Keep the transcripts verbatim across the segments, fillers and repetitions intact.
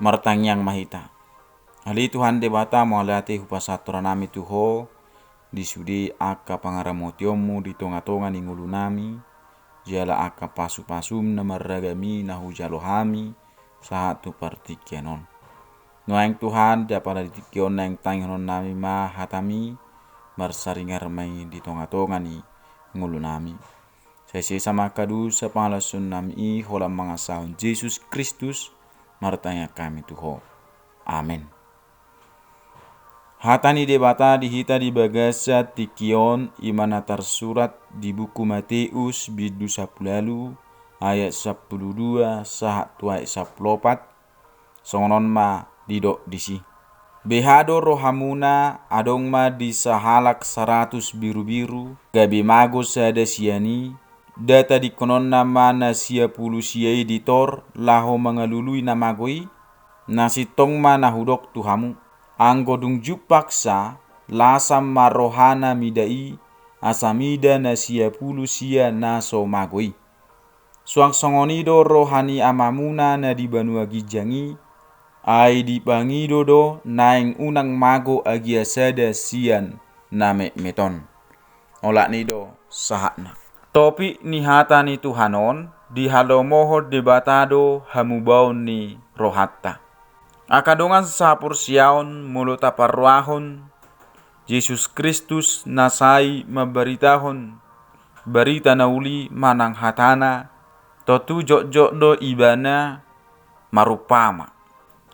Martangiang ma hita. Ale Tuhan Debata, mauliate hupasahat rohanami tu Ho di sude angka pangaramotionmu di tonga-tonga ni ngolunami, jala angka pasu-pasum na marragam i na hujalo hami sahat tu partingkian on. Nuaeng Tuhan, di apala di tingki on naeng tangihononnami ma hatami, marsaringar ma i di tonga-tonga ni ngolunami. Sai sesa ma angka dosa pangalaosionnami i, holan mangasahon Jesus Kristus martangiang hami tu Ho. Amen. Hata ni Debata di hita di bagasan tingki on, i ma na tarsurat di buku Mateus bindu sampulu ualu, ayat sampulu dua sahat tu ayat sampulu opat. Songon on ma didok disi: Beha do rohamuna, adong ma di sahalak saratus birubiru, gabe mago sada sian i, nda tadingkononna ma na sia pulu sia i di tor, laho mangalului na mago i? Na sintong ma na hudok tu hamu: Anggo dung jumpang sa, lasam ma rohana mida i, asa mida na sia pulu sia na so mago i. Suang songon i do roha ni Amamuna na di banua ginjang i, ai dipangido do naeng unang mago agia sada sian na metmet on. Olat ni i do sahatna. Topik ni hata ni Tuhan on: Dihalomohon Debata do hamubaon ni rohanta. Angka dongan sahaporseaon, molo taparrohahon Jesus Kristus na sai mambaritahon barita na uli manang hatana, tontu jotjot do ibana marumpama.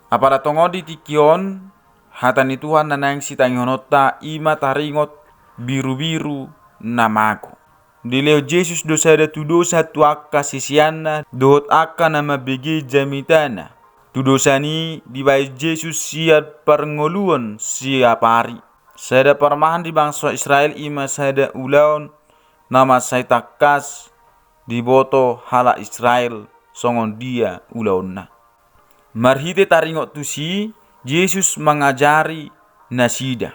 Apala tongon di tingki on, hata ni Tuhan na naeng sitangihononta i ma taringot birubiru na mago. Dilehon Jesus do sada tudosan tu angka siseanna dohot angka na mambege jamitana. Tudosan i dibahen Jesus sian parngoluon siapari. Sada parmahan di bangso Israel i ma sada ulaon na mansai tangkas diboto halak Israel songon dia ulaonna. Marhite taringot tusi, Jesus mangajari nasida.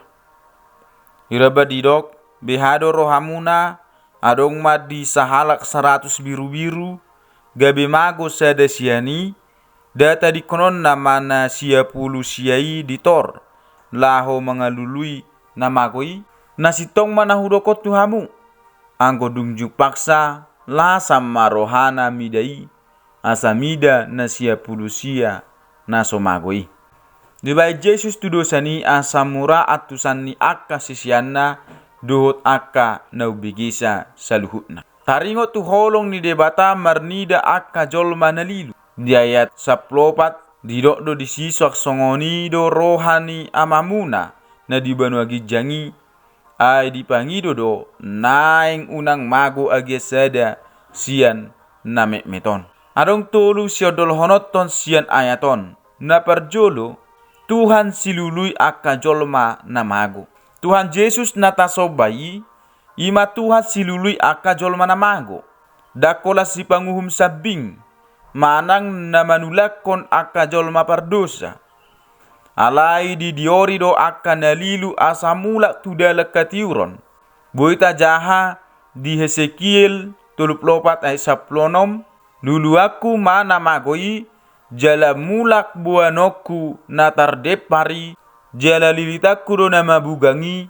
Iraba didok: Beha do rohamuna, adong ma di sahalak saratus birubiru, gabe mago sada sian i, nda tadingkononna ma na sia pulu sia i di tor, laho mangalului na mago i? Na sintong ma na hudok on tu hamu: Anggo dung jumpang sa, lasam ma rohana mida i, asa mida na sia pulu sia na so mago i. Dibahen Jesus tudosan i asa mura antusan ni angka siseanna dohot angka na umbegesa saluhutna. Taringot tu holong ni Debata marnida angka jolma na lilu. Di ayat sampulu opat didok do disi: Suang songon i do roha ni Amamuna na di banua ginjang i, ai dipangido do naeng unang mago agia sada sian na metmet on. Adong tolu siondolhononton sian ayat on. Na parjolo, Tuhan silului angka jolma na mago. Tuhan Jesus na tasomba i, i ma Tuhan silului angka jolma na mago. Ndang holan sipanguhum sambing manang na manulakkon angka jolma pardosa. Alai didiori do angka na lilu asa mulak tu dalan hatiuron. Boi tajaha di Hesekiel tolu pulu opat ayat sampulu onom: Luluanku ma na mago i, jala mulak boanonku na tardempar i, jala lilitanku do na mabugang i,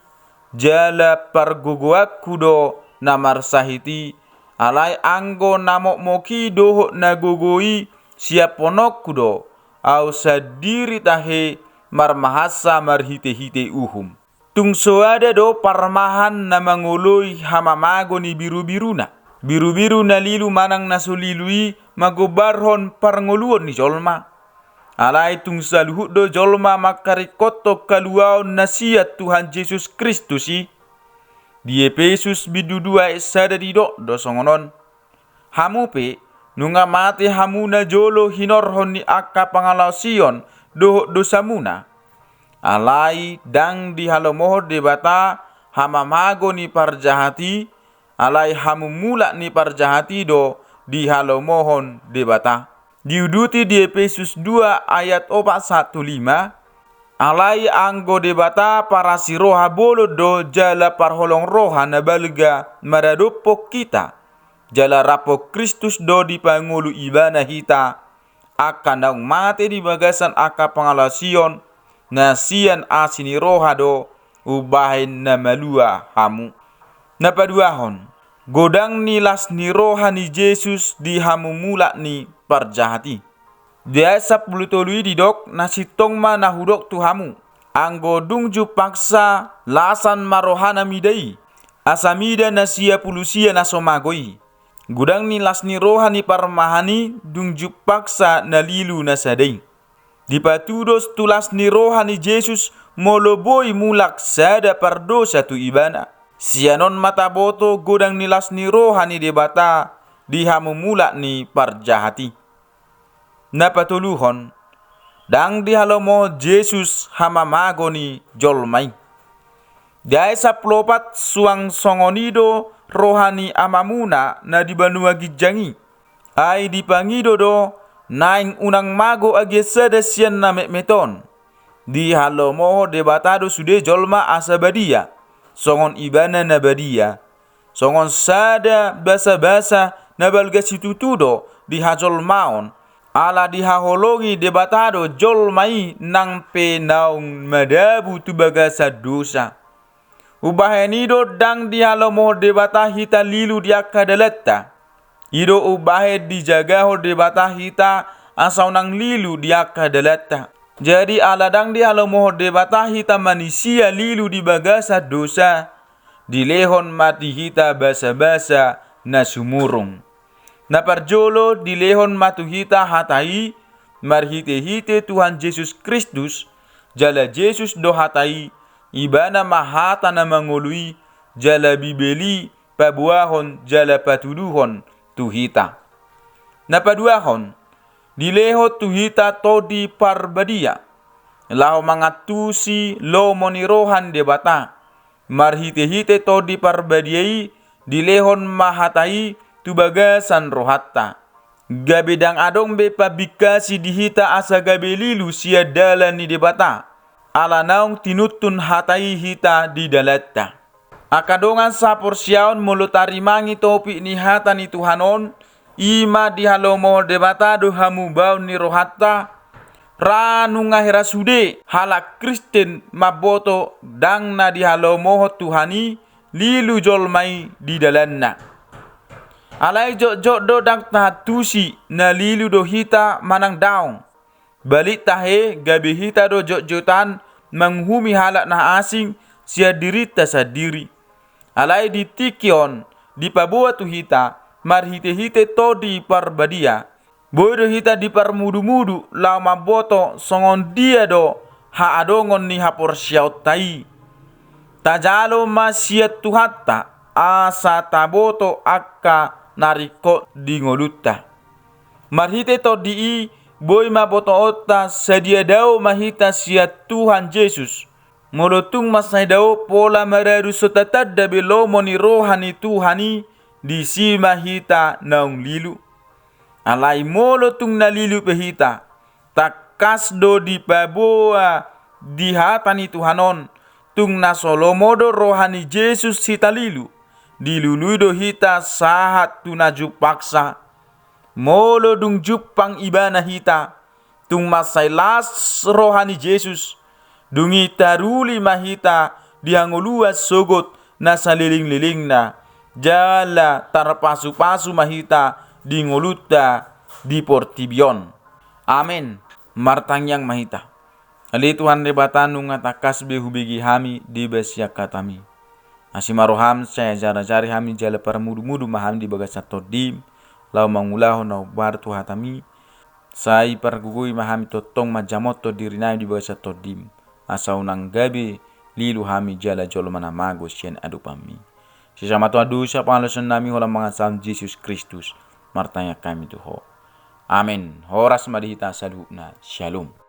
jala pargogoanku do na marsahit i. Alai anggo na mokmok i dohot na gogo i siampononku do, ahu sandiri tahe marmahansa marhitehite uhum. Tung so ada do parmahan na mangoloi hamamago ni birubiruna. Birubiru na lilu manang na so lilu i magombarhon parngoluon ni jolma. Alai tung saluhut do jolma mangkaringkothon haluaon na sian Tuhan Jesus Kristus i. Di Epesus bindu dua ayat sada didok do songon on: Hamu pe, nunga mate hamu najolo hinorhon ni angka pangalaosion dohot dosamuna. Alai ndang dihalomohon Debata hamamago ni parjahat i, alai hamumulak ni parjahat i do dihalomohon Debata. Diuduti di Epesus dua ayat opat sahat tu lima: Alai anggo Debata parasi roha bolon do jala parholong roha na balga maradophon hita, jala raphon Kristus do dipangolu Ibana hita, angka naung mate di bagasan angka pangalaosion na sian asi ni roha do umbahen na malua hamu. Na paduahon, godang ni las ni roha ni Jesus di hamu mulak ni parjahat i. Di ayat sampulu tolu i didok, na sintong ma na hudok tu hamu, anggo dung jumpangsa, lasan ma rohana mida i, asa mida na sia pulu sia na so mago i. Godang ni las ni roha ni parmahan i dung jumpangsa na lilu na sada i. Dipatudos tu las ni roha ni Jesus molo boi mulak sada pardosa tu Ibana. Sian on ma taboto godang ni las ni roha ni Debata di hamu mulak ni parjahat i. Na patoluhon, ndang dihalomohon Jesus hamamago ni jolma i. Di ayat sampulu opat, suang songon i do roha ni Amamuna na di banua ginjang i. Ai dipangido do naeng unang mago agia sada sian na metmet on. Dihalomohon Debata do sude jolma asa badia, songon Ibana na badia. Songon sada basabasa na balga situtu do di hajolmaon, ala dihaholongi Debata do jolma i nang pe naung madabu tu bagasan dosa. Umbahen i do ndang dihalomohon Debata hita lilu di angka dalanta. I do umbahen dijagahon Debata hita asa unang lilu di angka dalanta. Jadi ala ndang dihalomohon Debata hita manisia lilu di bagasan dosa, dilehon ma tu hita basabasa na sumurung. Na parjolo dilehon ma tu hita hata i marhitehite Tuhan Jesus Kristus, jala Jesus do hata i, Ibana ma hata na mangolu i, jala Bibel i paboahon jala patuduhon tu hita. Na paduahon, dilehon tu hita Tondi Parbadia laho mangantusi lomo ni roha ni Debata. Marhitehite Tondi Parbadia i dilehon ma hata i tu bagasan rohanta, gabe ndang adong be pambingkasi di hita asa gabe lilu sian dalan ni Debata, ala naung tinuntun hata i hita di dalanta. Angka dongan saporseaon, molo tarimangi topik ni hata ni Tuhan on, i ma dihalomohon Debata do hamubaon ni rohanta, ra nunga hera sude halak Kristen mamboto ndang na dihalomohon Tuhan i lilu jolma i di dalanna. Alai jotjot do ndang taantusi na lilu do hita manang daong. Balik tahe gabe hita do jotjotan manguhumi halak na asing sian dirinta sandiri. Alai di tingki on dipaboa tu hita marhitehite Tondi Parbadia. Boi do hita diparmudumudu laho mamboto songon dia do haadongon ni haporseaonta i. Tajalo ma sian Tuhanta asa taboto angka na ringkot di ngolunta. Marhite Tondi i boi ma botoonta sadia dao ma hita sian Tuhan Jesus. Molo tung mansai dao pola maradu so tatanda be lomo ni roha ni Tuhan i, disi ma hita naung lilu. Alai molo tung na lilu pe hita, tangkas do dipaboa di hata ni Tuhan on, tung na so lomo do roha ni Jesus hita lilu, dilului do hita sahat tu na jumpangsa. Molo dung jumpang Ibana hita, tung mansai las roha ni Jesus, dung i taruli ma hita di hangoluan sogot na salelenglelengna, jala tarpasupasu ma hita di ngolunta di portibi on. Amen. Martangiang ma hita. Ale Tuhan Debata, nunga tangkas be hubege hami deba sian hataMi. Asi ma rohaM sai ajarajari hami jala parmudumudu ma hami di bagasan TondiM, laho mangulahon na hombar tu hataMi, sai pargogoi ma hami tongtong manjamothon dirinami di bagasan TondiM, asa unang gabe lilu hami jala jolma na mago sian adopanMi. Sai samatuha dosa pangalaosionnami holan mangasahon Jesus Kristus, martangiang hami tu Ho. Amen. Horas ma di hita saluhutna. Syalom.